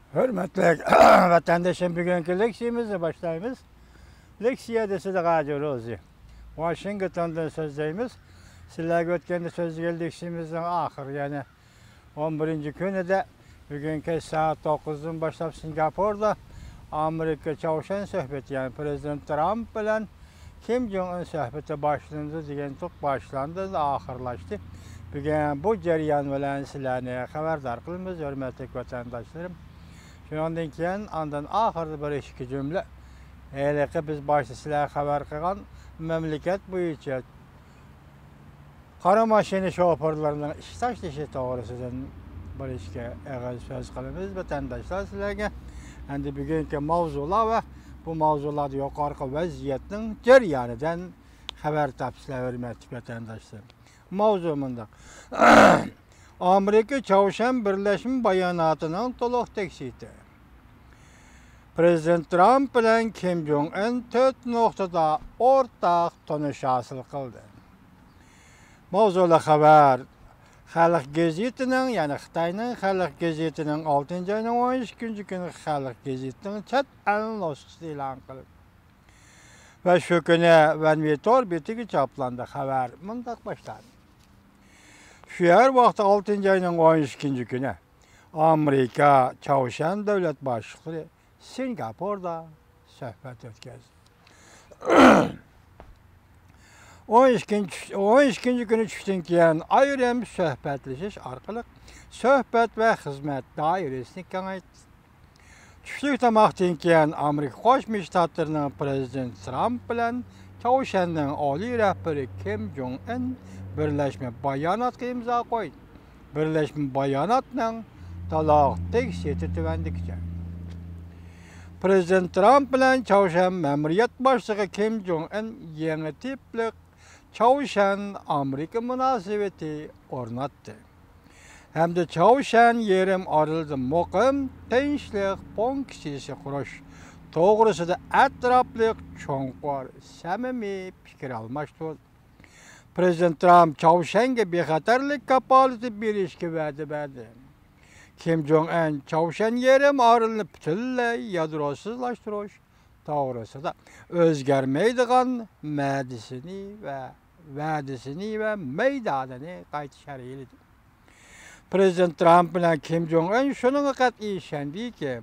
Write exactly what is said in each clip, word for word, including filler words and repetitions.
ھۆرمەتلىك ۋەتەندىشىم، بۈگۈنكى لېكسىيىمىزنى باشلايمىز. لېكسىيە دېسىدە غاجۇ روزى. ۋاشىنگتوندىن سۆزلەيمىز. سىلەرگە ئۆتكەندە سۆزلىگەن لېكسىيىمىزنىڭ ئاخىرى، يەنى ئون بىرىنچى كۈنىدە، بۈگۈن كەچ سائەت توققۇزدىن باشلاپ سىنگاپوردا ئامېرىكا چاۋشيەن سۆھبىتى، يەنى پرېزىدېنت ترامپ بىلەن كىم جوڭ ئۇن سۆھبىتى باشلىنىدۇ دېگەنتۇق، باشلاندى، ئاخىرلاشتى. بۈگۈن بۇ جەريان بىلەن سىلەرنى خەۋەردار قىلىمىز، ھۆرمەتلىك ۋەتەنداشلىرىم. شۇنىڭدىن كېيىن ئاندىن ئاخىرىدا بىر ئىككى جۈملە ھېلىقى بىز باشتا سىلەرگە خەۋەر قىلغان مەملىكەت بويىچە قارا ماشىنا شوپۇرلىرىنىڭ ئىش تاشلىشى توغرىسىدىن بىر ئىككى ئېغىز سۆز قىلىمىز، ۋەتەنداشلار، سىلەرگە. ئەمدى بۈگۈنكى ماۋزۇلار ۋە بۇ ماۋزۇلاردا يۇقىرىقى ۋەزىيەتنىڭ جەريانىدىن خەۋەر تاپىسىلەر، ھۆرمەتلىك ۋەتەنداشلار. ماۋزۇ مۇنداق. ئامېرىكا چاۋشيەن بىرلەشمە باياناتىنىڭ تولۇق تەپسىلاتى. پرېزىدېنت ترامپ بىلەن كىم جوڭ ئۇن تۆت نۇقتىدا ئورتاق تونۇش ھاسىل قىلدى. ماۋزۇلۇق خەۋەر خەلق گېزىتىنىڭ، يەنى خىتاينىڭ خەلق گېزىتىنىڭ ئالتىنچى ئاينىڭ ئون ئىككىنچى كۈنى خەلق گېزىتىنىڭ چەت ئەل نۇسخىسىدا ئېلان قىلىندى. ۋە شۇ كۈنى ۋەنۋى تور بېتىگە چاپلاندى. خەۋەر مۇنداق باشلاندى. شۇ يەر ۋاقتى ئالتىنچى ئاينىڭ ئون ئىككىنچى كۈنى ئامېرىكا چاۋشيەن دۆلەت باشلىقلىرى سىنگاپوردا سۆھبەت ئۆتكۈزدى. ئون ئىككىنچى، ئون ئىككىنچى كۈنى چۈشتىن كېيىن ئايرىم سۆھبەتلىشىش ئارقىلىق سۆھبەت ۋە خىزمەت دائىرىسىنى كېڭەيتتى. چۈشلۈك تاماقتىن كېيىن ئامېرىكا قوشما شتاتلىرىنىڭ پرېزىدېنتى ترامپ بىلەن چاۋشيەننىڭ ئالىي رەھبىرى كىم جوڭ ئۇن بىرلەشمە باياناتقا ئىمزا قويدى. بىرلەشمە باياناتنىڭ تولۇق تېكىستى تۆۋەندىكىچە. پرېزىدېنت ترامپ بىلەن چاۋشيەن مەمۇرىيەت باشلىقى كىم جوڭ ئۇن يېڭى تىپلىق چاۋشيەن ئامېرىكا مۇناسىۋىتى ئورناتتى ھەمدە چاۋشيەن يېرىم ئارىلىدا مۇقىم، تىنچلىق پونكىتى قۇرۇش توغرىسىدا ئەتراپلىق، چوڭقۇر، سەمىمىي پىكىر ئالماشتۇردى. پرېزىدېنت ترامپ چاۋشيەنگە بىخەتەرلىك كاپالىتى بېرىشكە ۋەدە بەردى. كىم جوڭ ئۇن چاۋشيەن يېرىم ئارىلىنى پۈتۈنلەي يادروسىزلاشتۇرۇش توغرىسىدا ئۆزگەرمەيدىغان مەدىسىنى ۋە ۋەدىسىنى ۋە مەيدانىنى قايتا شەرھلىدى. پرېزىدېنت ترامپ بىلەن كىم جوڭ ئۇن شۇنىڭغا قەتئىي ئىشەندىكى،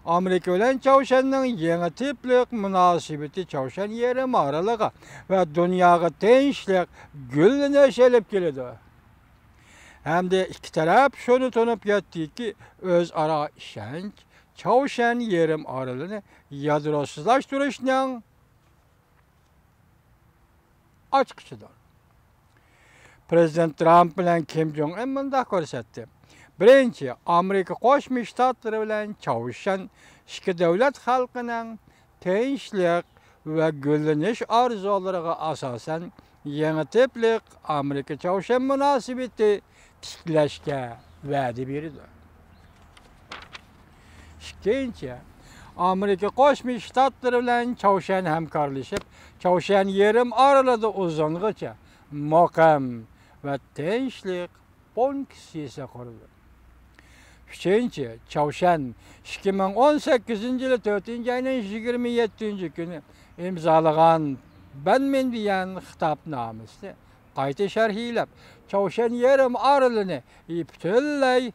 ئامېرىكا بىلەن چاۋشيەننىڭ يېڭى تىپلىق مۇناسىۋىتى چاۋشيەن يېرىم ئارىلىغا ۋە دۇنياغا تىنچلىق، گۈللىنىش ئېلىپ كېلىدۇ. ھەمدە ئىككى تەرەپ شۇنى تونۇپ يەتتىكى، ئۆزئارا ئىشەنچ چاۋشيەن يېرىم ئارىلىنى يادروسىزلاشتۇرۇشنىڭ ئاچقۇچىدۇر. پرېزىدېنت ترامپ بىلەن كىم جوڭ ئۇن مۇنداق كۆرسەتتى. بىرىنچى، ئامېرىكا قوشما شتاتلىرى بىلەن چاۋشيەن ئىككى دۆلەت خەلقىنىڭ تىنچلىق ۋە گۈللىنىش ئارزۇلىرىغا ئاساسەن، يېڭى تىپلىق ئامېرىكا چاۋشيەن مۇناسىۋىتى تىكلەشكە ۋەدە بېرىدۇ. ئىككىنچى، ئامېرىكا قوشما شتاتلىرى بىلەن چاۋشيەن ھەمكارلىشىپ، چاۋشيەن يېرىم ئارىلىدا ئۇزۇنغىچە مۇقىم ۋە تىنچلىق پونكىتى قۇرىدۇ. ئۈچىنچى، چاۋشيەن ئىككى مىڭ ئون سەككىزىنچى يىلى تۆتىنچى ئاينىڭ يىگىرمە يەتتىنچى كۈنى ئىمزالىغان بەنمىندىيەن خىتابنامىسىنى قايتا شەرھلەپ، چاۋشيەن يېرىم ئارىلىنى پۈتۈنلەي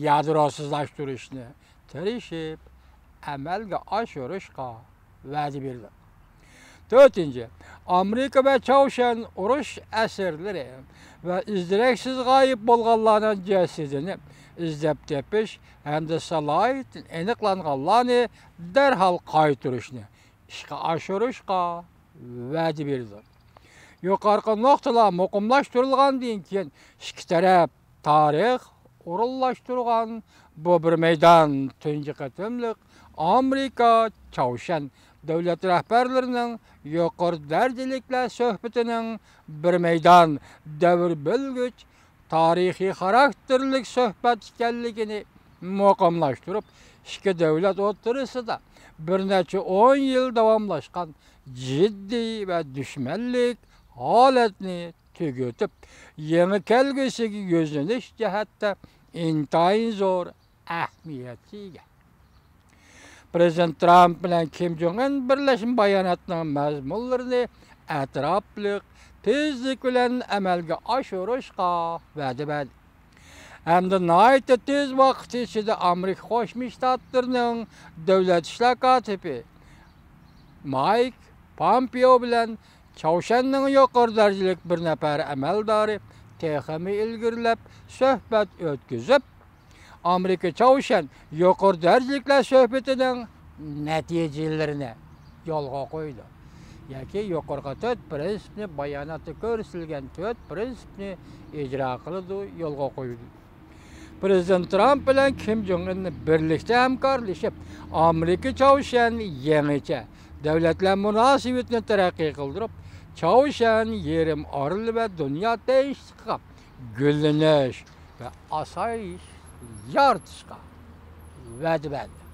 يادروسىزلاشتۇرۇشنى تىرىشىپ ئەمەلگە ئاشۇرۇشقا ۋەدە بېرىدۇ. تۆتىنچى، ئامېرىكا ۋە چاۋشيەن ئۇرۇش ئەسىرلىرى ۋە ئىز-دېرەكسىز غايىب بولغانلارنىڭ جەسىتىنى ئىزدەپ تېپىش ھەمدە سالاھىيىتى ئېنىقلانغانلارنى دەرھال قايتۇرۇشنى ئىشقا ئاشۇرۇشقا ۋەدە بېرىدۇ. يۇقىرىقى نۇقتىلار مۇقىملاشتۇرۇلغاندىن كېيىن، ئىككى تەرەپ تارىخ ئورۇنلاشتۇرغان بۇ بىر مەيدان تۇنجى قېتىملىق ئامېرىكا چاۋشيەن دۆلەت رەھبەرلىرىنىڭ يۇقىرى دەرىجىلىكلەر سۆھبىتىنىڭ بىر مەيدان دەۋر بۆلگۈچ تارىخىي خاراكتېرلىك سۆھبەت ئىكەنلىكىنى مۇقىملاشتۇرۇپ، ئىككى دۆلەت ئوتتۇرىسىدا بىر نەچچە ئون يىل داۋاملاشقان جىددىي ۋە دۈشمەنلىك ھالەتنى تۈگىتىپ، يېڭى كەلگۈسىگە يۈزلىنىش جەھەتتە ئىنتايىن زور ئەھمىيەتكە ئىگە. پرېزىدېنت ترامپ بىلەن كىم جوڭ ئىن بىرلەشمە باياناتنىڭ مەزمۇنلىرىنى ئەتراپلىق، تېزلىك بىلەن ئەمەلگە ئاشۇرۇشقا ۋەدە بەردى. ھەمدە ناھايىتى تېز ۋاقىت ئىچىدە ئامېرىكا قوشما شتاتلىرىنىڭ دۆلەت ئىشلار كاتىپى مايك پومپېئو بىلەن چاۋشيەننىڭ يۇقىرى دەرىجىلىك بىر نەپەر ئەمەلدارى تېخىمۇ ئىلگىرىلەپ سۆھبەت ئۆتكۈزۈپ، ئامېرىكا چاۋشيەن يۇقىرى دەرىجىلىكلەر سۆھبىتىنىڭ نەتىجىلىرىنى يولغا قويىدۇ. ياكى يۇقىرىقى تۆت پىرىنسىپنى، باياناتتا كۆرسىتىلگەن تۆت پىرىنسىپنى ئىجرا قىلىدۇ، يولغا قويىدۇ. پرېزىدېنت ترامپ بىلەن كىم جوڭ ئىن بىرلىكتە ھەمكارلىشىپ، ئامېرىكا چاۋشيەن يېڭىچە دۆلەتلەر مۇناسىۋىتىنى تەرەققىي قىلدۇرۇپ، چاۋشيەن يېرىم ئارىلى ۋە دۇنيا تىنچلىقىغا گۈللىنىش ۋە ئاسايىش يارىتىشقا ۋەدە بەردى.